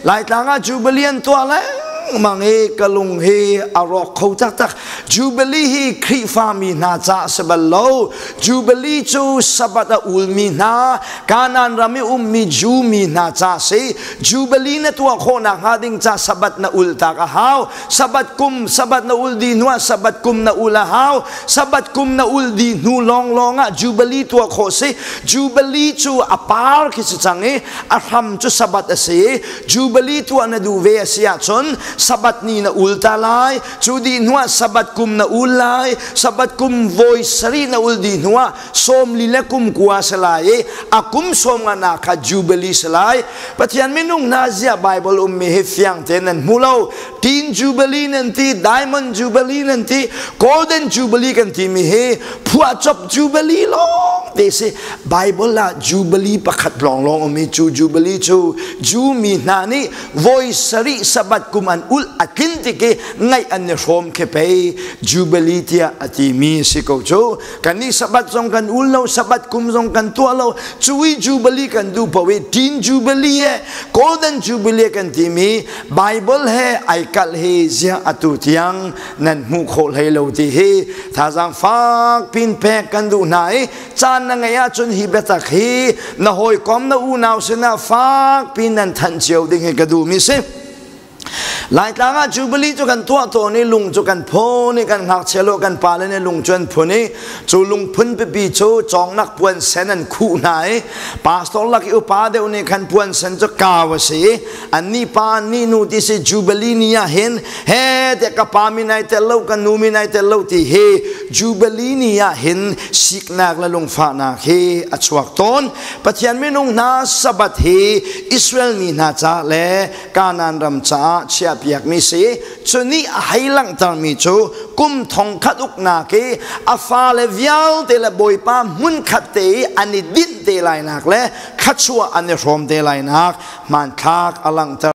Laitlang ah Jubilee an tuah lengmang i ka lung hi a rawk kho taktak. Jubilee hi Khrihfa mi hna ca a si bal lo. Jubilee cu Sabbath a ulmi hna, Kanaan ram i ummi Jew mi hna ca a si. Jubilee na tuah khawh nakhnga ding ca Sabbath na ul tak a hau. Sabbath kum, Sabbath na ul dih hnuah Sabbath kum na ul a hau. Sabbath kum na ul dih hnu lawnglawng ah Jubilee tuah khawh si. Jubilee cu a par khi si cang i a hram cu Sabbath a si. Jubilee tuah na duh ve a si ahcun Sabbath ni na ul ta lai. Cu dih hnuah Sabbath kum na ul lai. Sabbath kum voi sarih na ul dih hnuah 40 le kum kua si lai i a kum sawm nga na kha Jubilee si lai. Pathian minung hna zia Bible ummi hi fiang tein nan hmu lo. Teen Jubilee nan ti, Diamond Jubilee nan ti, Golden Jubilee kan timi hi phuahcop Jubilee lawng te si. Bible ah Jubilee pakhat lawnglawng ummi cu Jubilee cu Jew mi hna nih voi sarih Sabbath kum an ulh a tlin tik i ngaih an i hrawm khi pei Jubilee tiah a timi si ko cu. Kannih Sabbath zong kan ul lo, Sabbath kum zong kan tuah lo. Cui Jubilee kan duh paoh i Teen Jubilee he Golden Jubilee kan timi Bible he ai kalh hi ziah atu tiang nan hmuh khawh hlei lo ti hi thazaang fak pin pek kan duh hna i caan na ngeih ahcun hi biatak hi na hawikom na unau sinah fak pin nan thanh cio ding hi ka duhmi si. Laitlang ah Jubilee cu kan tuah tawn i lung cu kan phun i kan ngakchia lo kan pale nih lung cu an phun i cu lungphun pipi cu cawngnak puan sen an khuh hna i pastor lak i upa deuh nih khan puan sen cu kau a si i annih pa annih nu ti si Jubilee ni ah hin he te ka pa min ai tel lo ka nu min ai tel lo ti hi Jubilee ni ah hin siknak le lungfahnak hi a chuak tawn. Pathian minung hna, Sabbath hi Israel mi hna ca le Kanaan ram caah chiahpiakmi si. Cu nih a hei langhtermi cu kum thongkhat uknak i a fale vialte le Bawipa hmunkhat te i an i dinh te lainak le thluachuah an i hrawm te lainak hmanthlak a langhter.